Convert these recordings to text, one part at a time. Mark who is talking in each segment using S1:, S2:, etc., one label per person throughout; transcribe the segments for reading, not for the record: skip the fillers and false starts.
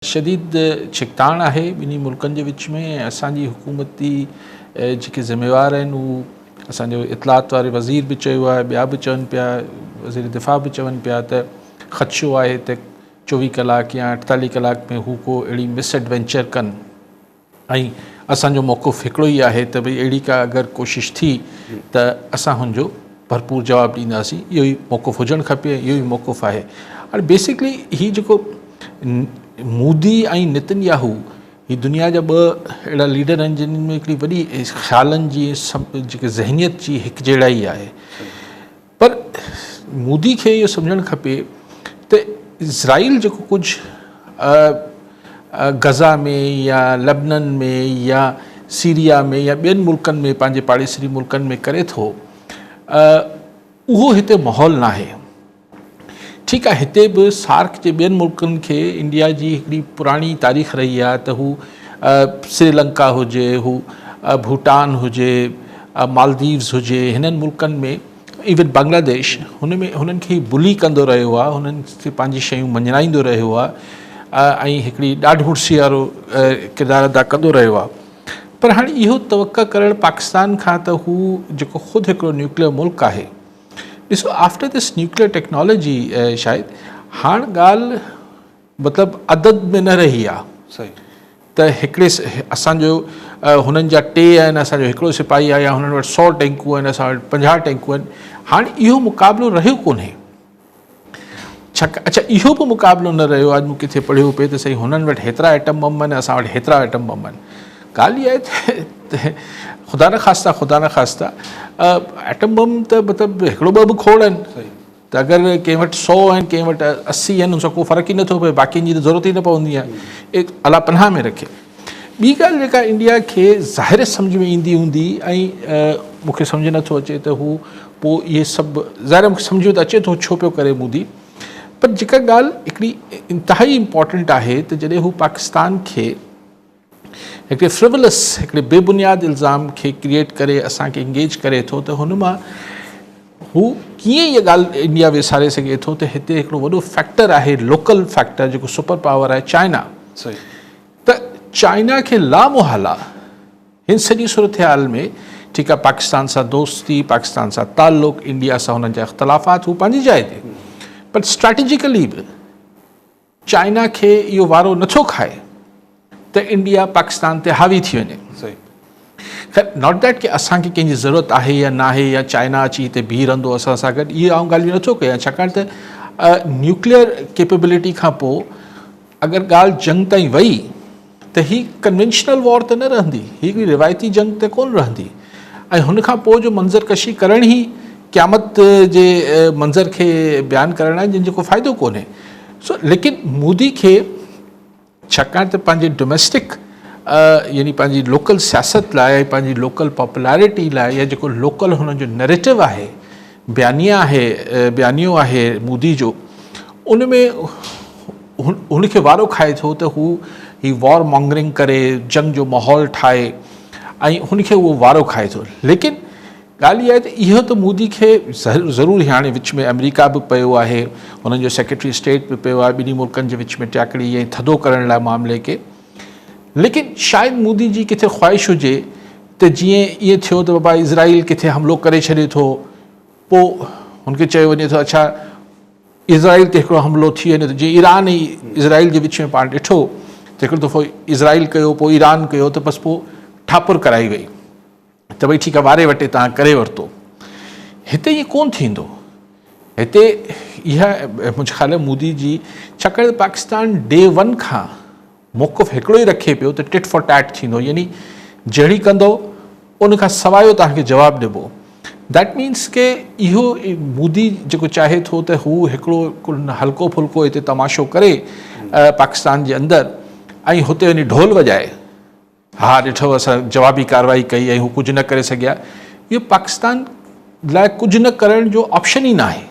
S1: شديد ڇڪتاڻ آهي ٻنهي ملڪن جي وچ ۾ ۽ اسان جي حڪومتي جيڪي ذميوار آهن هو اسان جو اطلاعات واري وزير به چيو آهي ٻيا به چون پيا وزير دفاع به چون پيا ته خدشو آهي ته چوويهه ڪلاڪ يا اٺتاليهه ڪلاڪ ۾ هو ڪو اهڙي مس ايڊوينچر ڪن ۽ اسان جو موقف هڪڙو ئي آهي ته ڀئي اهڙي ڪا اگر ڪوشش ٿي ته اسان هن جو ڀرپور جواب ڏينداسين اهو ئي موقف هجڻ کپي ۽ اهو ئي موقف آهي هاڻي بيسڪلي هي جيڪو مودي ۽ نتن ياهو هي دنيا جا ٻه اهڙا ليڊر آهن جن ۾ هڪڙي وڏي خيالن جي جيڪي ذهنيت جي هڪجهڙائي آهي پر مودي کي اهو سمجهڻ کپي ته اسرائيل جيڪو ڪجهه غزه ۾ يا لبنن ۾ يا سيريا ۾ يا ٻين ملڪن ۾ پنهنجي پاڙيسري ملڪن ۾ ڪري ٿو اهو هتي ماحول ناهي. ٺيڪ آهي هتي به سارڪ جي ٻين ملڪن کي انڊيا جي هڪڙي پراڻي تاريخ رهي آهي ته هو سري لنڪا هجي هو ڀوٽان هجي مالديوز هجي هنن ملڪن ۾ ايون بنگلاديش هن ۾ هنن کي بلي ڪندو رهيو آهي هنن کي پنهنجي شيون مڃرائيندو رهيو آهي ۽ هڪڙي ڏاڍ مڙسي وارو ڪردار ادا ڪندو رهيو آهي پر هاڻي اهو توقع ڪرڻ پاڪستان کان ته هو جيڪو خود هڪڙو نيوڪليئر ملڪ آهي ڏسو آفٽر this nuclear technology شايد هاڻ ڳالهه مطلب عدد ۾ نه رهي آ
S2: صحيح
S1: ته هڪڙي اسان جو هنن جا ٽي آهن اسان جو هڪڙو سپاهي آهي يا هنن وٽ سو ٽينڪون آهن اسان وٽ پنجاهه ٽينڪون آهن هاڻ اهو مقابلو رهيو ڪونهي ڇا اڇا اهو به مقابلو نه رهيو آج مون ڪٿي پڙهيو پئي ته سائين هنن وٽ هيترا ايٽم بم آهن اسان وٽ هيترا ايٽم بم آهن ڳالهه اها آهي ته خدا نخواسته خدا نخواسته ايٽم بم ته مطلب هڪڙو ٻه به کوڙ آهن ته اگر ڪنهن وٽ سو آهن ڪنهن وٽ اسي آهن ان سان ڪو فرق ئي نٿو پئي باقين جي ته ضرورت ئي نه پوندي آهي الله پناهه ۾ رکي ٻي ڳالهه جيڪا انڊيا کي ظاهر سمجھ ۾ ايندي هوندي ۽ مون کي سمجھ نٿو اچي ته هو پوء اهي سڀ ظاهر مون کي سمجھ ته اچي ٿو ڇو پيو ڪري مودي پر جيڪا ڳالهه هڪڙي انتهائي امپورٽنٽ آهي ته جڏهن هو پاڪستان کي هڪڙي فرولس هڪڙي بي بنياد الزام کي ڪريئيٽ ڪري اسان کي انگيج ڪري ٿو ته هن مان هو ڪيئن اها ڳالهه انڊيا وساري سگهي ٿو ته هتي هڪڙو وڏو فيڪٽر آهي لوڪل فيڪٽر جيڪو سپر پاور آهي چائنا ته چائنا کي لامحاله هن سڄي صورتحال ۾ ٺيڪ آهي پاڪستان سان دوستي پاڪستان سان تعلق انڊيا سان هنن جا اختلافات هو پنهنجي جاء تي پر اسٽريٽجيڪلي به چائنا کي اهو وارو نٿو کائي ته انڊيا پاڪستان تي حاوي ٿي وڃي. خير not that ڪي اسان کي ڪنهن جي ضرورت آهي يا ناهي يا چائنا اچي هتي بيهي رهندو اسان سان گڏ اهي آئون ڳالهيون نٿو ڪيان ڇاڪاڻ ته نيوڪليئر ڪيپيبلٽي کان پوء اگر ڳالهه جنگ تائين وئي ته هي ڪنوينشنل وار ته نه رهندي، هي هڪڙي روايتي جنگ ته ڪونه رهندي ۽ هن کان پوء جو منظر ڪشي ڪرڻ ئي قيامت جي منظر کي بيان ڪرڻ آهي جنهن جو ڪو فائدو ڪونهي. سو ليڪن مودي کي ڇاڪاڻ ته پنهنجي ڊوميسٽڪ يعني پنهنجي لوڪل سياست لاء ۽ پنهنجي لوڪل پاپولارٽي لاء يا جيڪو لوڪل هن جو نيريٽو آهي بيانيه آهي بيانيو آهي مودي جو ان ۾ هن کي وارو کائي ٿو ته هو هي وار مانگرنگ ڪري جنگ جو ماحول ٺاهي ۽ هن کي اهو وارو کائي ٿو ليڪن ڳالهه اها آهي ته اهو ته مودي کي ضرور هاڻي وچ ۾ آمريڪا به پيو آهي هنن جو سيڪريٽري اسٽيٽ به پيو آهي ٻنهي ملڪن جي وچ ۾ ٽياڪڙي ۽ ٿڌو ڪرڻ لاء معاملي کي ليڪن شايد مودي جي ڪٿي خواهش هجي ته جيئن ائين ٿيو ته بابا اسرائيل ڪٿي حملو ڪري ڇڏي ٿو پوء هن کي چيو وڃي ٿو اڇا اسرائيل تي هڪڙو حملو ٿي وڃي ٿو جيئن ايران ۽ اسرائيل جي وچ ۾ پاڻ ڏٺو ته هڪڙو دفعو اسرائيل ڪيو پوء ايران ڪيو ته بس پوء ٺاپر ڪرائي وئي ته ڀئي ٺيڪ آهي واري وٽي تان ڪري ورتو هتي ائين ڪون ٿيندو هتي اها منهنجي خيال مودي جي ڇاڪاڻ ته پاڪستان ڊي ون کان موقف هڪڙو ئي رکي پيو ته ٽٽ فار ٽيٽ ٿيندو يعني جهڙي ڪندو ان کان سوايو توهان کي جواب ڏبو that means ڪي اهو مودي جيڪو چاهي ٿو ته هو هڪڙو هلڪو ڦلڪو هتي تماشو ڪري پاڪستان جي اندر ۽ هتي وڃي ڍول وڄائي ها ڏٺو اسان جوابي ڪارروائي ڪئي ۽ هو ڪجهه نه ڪري سگهيا اهو پاڪستان لاء ڪجهه نه ڪرڻ جو آپشن ئي ناهي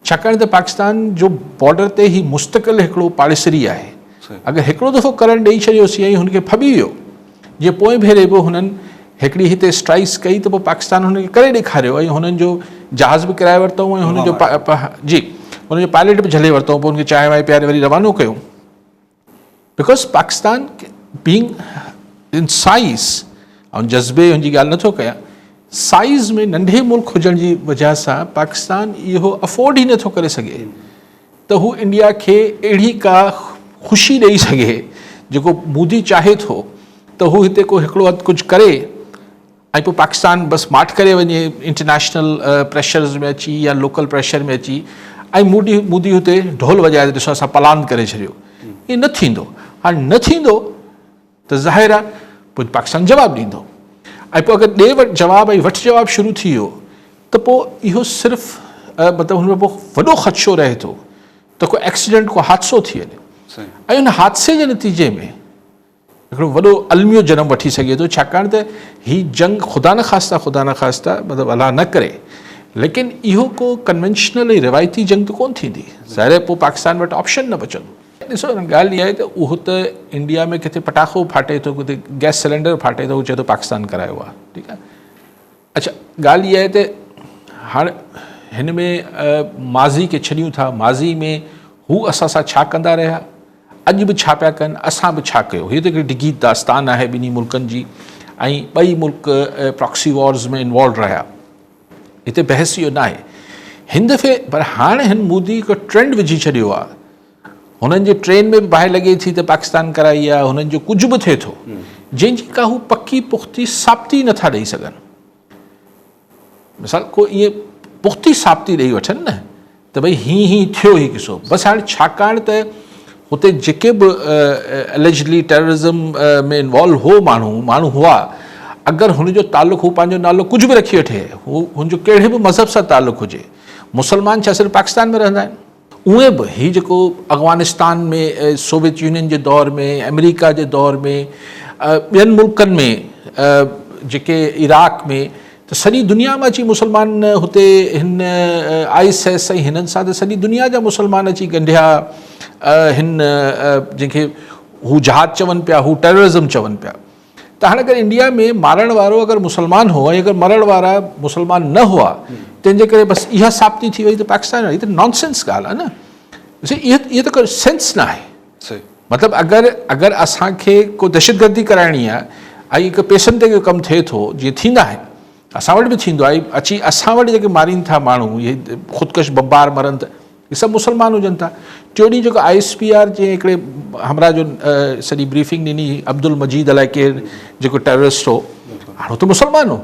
S1: ڇاڪاڻ ته پاڪستان جو بارڊر تي هي مستقل هڪڙو پاڙيسري آهي. اگر هڪڙو دفعو ڪرڻ ڏئي ڇڏيوسين ۽ هن کي ڦٻي ويو، جيئن پوئين ڀيري به هنن هڪڙي هتي اسٽرائيڪس ڪئي ته پوء پاڪستان هنن کي ڪري ڏيکاريو ۽ هنن جو جهاز به ڪرائي ورتائون ۽ هنن جو جي هنن جو پائلٽ به جهلي ورتائون پوء هن کي چانهه وانهه پياري وري روانو ڪيو. Because Pakistan being in size, آئون جذبي هن جي ڳالهه نٿو ڪيان، سائيز ۾ ننڍي ملڪ هجڻ جي وجهه سان پاڪستان اهو افورڊ ئي نٿو ڪري سگهي ته هو انڊيا کي اهڙي ڪا خوشي ڏئي سگهي جيڪو مودي چاهي ٿو ته هو هتي ڪو هڪڙو اڌ ڪجهه ڪري ۽ پوء پاڪستان بس ماٺ ڪري وڃي انٽرنيشنل پريشرز ۾ اچي يا لوڪل پريشر ۾ اچي ۽ مودي مودي هتي ڍول وڄائي ته ڏسو اسان پلاند ڪري ڇڏيو. ائين نه ٿيندو. هاڻي نه ٿيندو ته ظاهر آهي پوء پاڪستان جواب ڏيندو ۽ پوء اگر ڏي وٺ جواب ۽ وٺ جواب شروع ٿي ويو ته پوء اهو صرف مطلب هن ۾ پوء وڏو خدشو رهي ٿو ته ڪو ايڪسيڊنٽ ڪو حادثو ٿي وڃي ۽ ان حادثي جي نتيجي ۾ هڪڙو وڏو الميو جنم وٺي سگهي ٿو، ڇاڪاڻ ته هي جنگ خدا نخواسته خدا نخواسته مطلب الله نه ڪري ليڪن اهو ڪو ڪنوينشنل ۽ روايتي جنگ ته ڪونه ٿيندي، ظاهر آهي پوء پاڪستان وٽ آپشن نه بچندو. ڏسو ڳالهه اها آهي ته اهو ته انڊيا ۾ ڪٿي پٽاخو ڦاٽي ٿو ڪٿي گئس سلينڊر ڦاٽي ٿو هو چئي ٿو پاڪستان ڪرايو آهي ٺيڪ آهي. اڇا ڳالهه اها آهي ته هاڻ هن ۾ ماضي کي ڇڏيون ٿا، ماضي ۾ هو اسان سان ڇا ڪندا رهيا، اڄ به ڇا پيا ڪن، اسان به ڇا ڪيو، هيء ته هڪڙي ڊگهي داستان آهي ٻنهي ملڪن جي ۽ ٻئي ملڪ پراڪسي وارز ۾ انوالوڊ رهيا، هتي بحث اهو ناهي هن دفعي، پر هاڻ هن مودي هڪ ٽرينڊ وجهي ڇڏيو آهي، هنن جي ٽرين ۾ به باهه لڳي ٿي ته پاڪستان ڪرائي آهي، هنن جو ڪجهه به ٿئي ٿو، جنهن جي ڪا هو پڪي پختي ثابتي نٿا ڏئي سگهن. مثال ڪو ائين پختي ثابتي ڏئي وٺن نه ته ڀئي هي هي ٿيو هي قصو بس. هاڻي ڇاڪاڻ ته هتي جيڪي به اليجڊلي ٽيررزم ۾ انوالو هو ماڻهو هئا، اگر هن جو تعلق هو پنهنجو نالو ڪجهه به رکي وٺي، هو هن جو ڪهڙي به مذهب سان تعلق هجي، مسلمان ڇا صرف پاڪستان ۾ رهندا آهن؟ اونئن به هي جيڪو افغانستان ۾ سوويت يونين جي دور ۾ آمريڪا جي دور ۾ ٻين ملڪن ۾ جيڪي عراق ۾ ته سڄي دنيا مان اچي مسلمان هتي هن آئيس ايس ۽ هنن سان ته سڄي دنيا جا مسلمان اچي ڳنڍيا، هن جنهن کي هو جهاد چون پيا هو ٽيررزم چون پيا. ته هاڻي اگر انڊيا ۾ مارڻ وارو اگر مسلمان هو ۽ اگر مرڻ وارا مسلمان نه هئا تنهن جي ڪري بس اها ثابتي ٿي وئي ته پاڪستان هي ته نان سينس ڳالهه آهي نه، اها ته ڪو سينس نه آهي. مطلب اگر اسان کي ڪو دهشتگردي ڪرائڻي آهي ۽ هڪ پيسن تي ڪو ڪم ٿئي ٿو جيئن ٿيندا آهن اسان وٽ به ٿيندو آهي، اچي اسان وٽ جيڪي مارين ٿا ماڻهو اهي خودڪش بمبار مرن ٿا اهي سڀ مسلمان هجن ٿا. ٽيون ڏينهن جيڪو I S P R جي هڪڙي همراهه جو سڄي بريفنگ ڏني عبدالمجيد الائي ڪير جيڪو ٽيررسٽ هو، هاڻ هو ته مسلمان هو.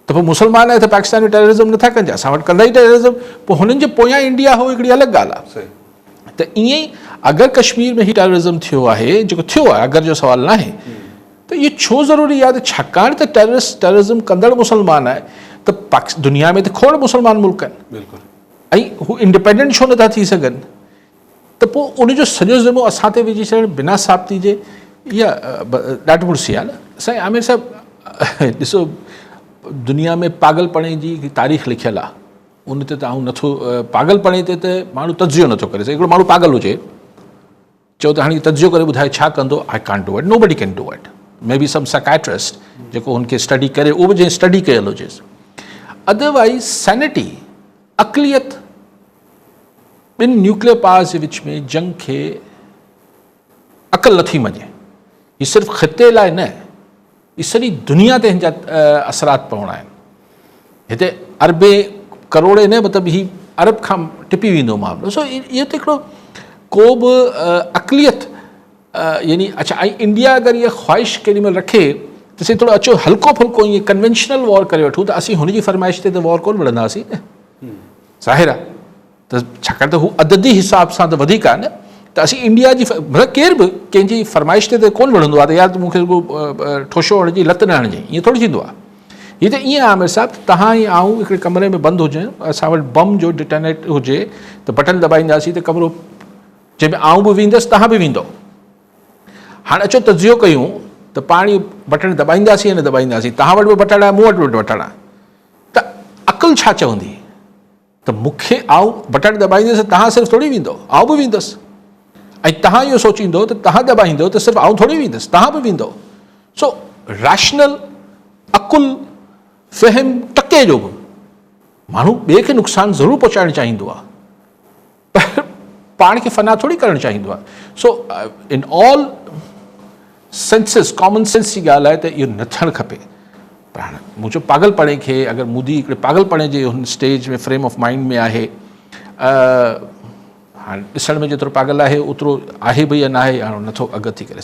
S1: ته پوء مسلمان آهي ته پاڪستان ۾ ٽيررزم نٿا ڪن، اسان وٽ ڪندا ئي ٽيررزم، پوء هنن جي پويان انڊيا هو هڪڙي الڳ ڳالهه آهي. ته ائين ئي اگر ڪشمير ۾ هي ٽيررزم ٿيو آهي جيڪو ٿيو آهي اگر جو سوال ناهي ته اهو ڇو ضروري آهي ته ڇاڪاڻ ته ٽيررسٽ ٽيررزم ڪندڙ مسلمان آهي ته دنيا ۾ ته کوڙ مسلمان ملڪ آهن. ۽ هو انڊيپينڊنٽ ڇو نٿا ٿي سگهن ته پوء ان جو سڄو ذمو اسان تي وجهي ڇڏڻ بنا ثابتي جي اها ڏاڍ مڙسي آهي نه. سائين عامر صاحب ڏسو دنيا ۾ پاڳل پڻي جي هڪ تاريخ لکيل آهي ان تي ته آئون نٿو پاڳل پڻي تي ته ماڻهو تجزيو نٿو ڪري سگهي. هڪڙو ماڻهو پاڳل هجي چئو ته هاڻي تجزيو ڪري ٻڌاء ڇا ڪندو، I can't do it, nobody can do it, maybe some psychiatrist جيڪو هن کي اسٽڊي ڪري اهو به جنهن اسٽڊي ڪيل هجيس، ادروائز سينٽي عقليت ٻن نيوڪليئر پاورز جي وچ ۾ جنگ کي عقل نٿي مڃي. هي صرف خطي لاء نه، هي سڄي دنيا تي هن جا اثرات پوڻا آهن. هتي اربين ڪروڙين نه، مطلب هي ارب کان ٽپي ويندو معاملو. سو اهو ته هڪڙو ڪو به عقليت يعني اڇا ۽ انڊيا اگر اها خواهش ڪيڏي مهل رکي ته سائين ٿورو اچو هلڪو ڦلڪو ائين ڪنوينشنل وار ڪري وٺون ته اسين هن جي فرمائش تي ته وار ڪونه وڙهنداسين نه، ظاهر آهي ته ڇاڪاڻ ته هو عددي حساب سان ته وڌيڪ آهي نه، ته اسين انڊيا جي مطلب ڪير به ڪنهن جي فرمائش تي ته ڪونه وڙهندو آهي ته يار مون کي رڳو ٺوشو هڻجي لت نه هڻجي، ائين ٿوري ٿيندو آهي. هي ته ائين آهي عامر صاحب ته توهان ۽ آئون هڪڙي ڪمري ۾ بند هجون، اسان وٽ بم جو ڊيٽونيٽ هجي ته بٽن دٻائينداسين ته ڪمرو جنهن ۾ آئون به ويندس توهان به ويندؤ. هاڻ اچو تجزيو ڪيون ته پاڻ اهو بٽڻ دٻائينداسين يا نه دٻائينداسين، توهان وٽ به بٽڻ آهي مون وٽ به بٽڻ آهي ته عقل ڇا چوندي ته مون کي آئون بٽڻ دٻائيندس ته توهان صرف ٿوري ويندؤ، آئون به ويندس ۽ توهان اهو سوچيندؤ ته توهان دٻائيندؤ ته صرف آئون ٿوري ويندس، توهان به ويندؤ. سو ريشنل عقل فهم ٽڪي جو به ماڻهو ٻئي کي نقصان ضرور پهچائڻ چاهيندو آهي پر پاڻ کي فنا ٿوري ڪرڻ چاهيندو آهي. So in all senses common sense جي ڳالهه آهي ته اهو نه ٿيڻ کپي. پر هاڻي مون چيو پاڳل پڻي کي اگر مودي هڪڙي پاڳل پڻي جي هن اسٽيج ۾ فريم آف مائنڊ ۾ آهي، هاڻي ڏسڻ ۾ جيترو پاڳل آهي اوترو آهي به يا ناهي هاڻي نٿو اڳ ٿي ڪري.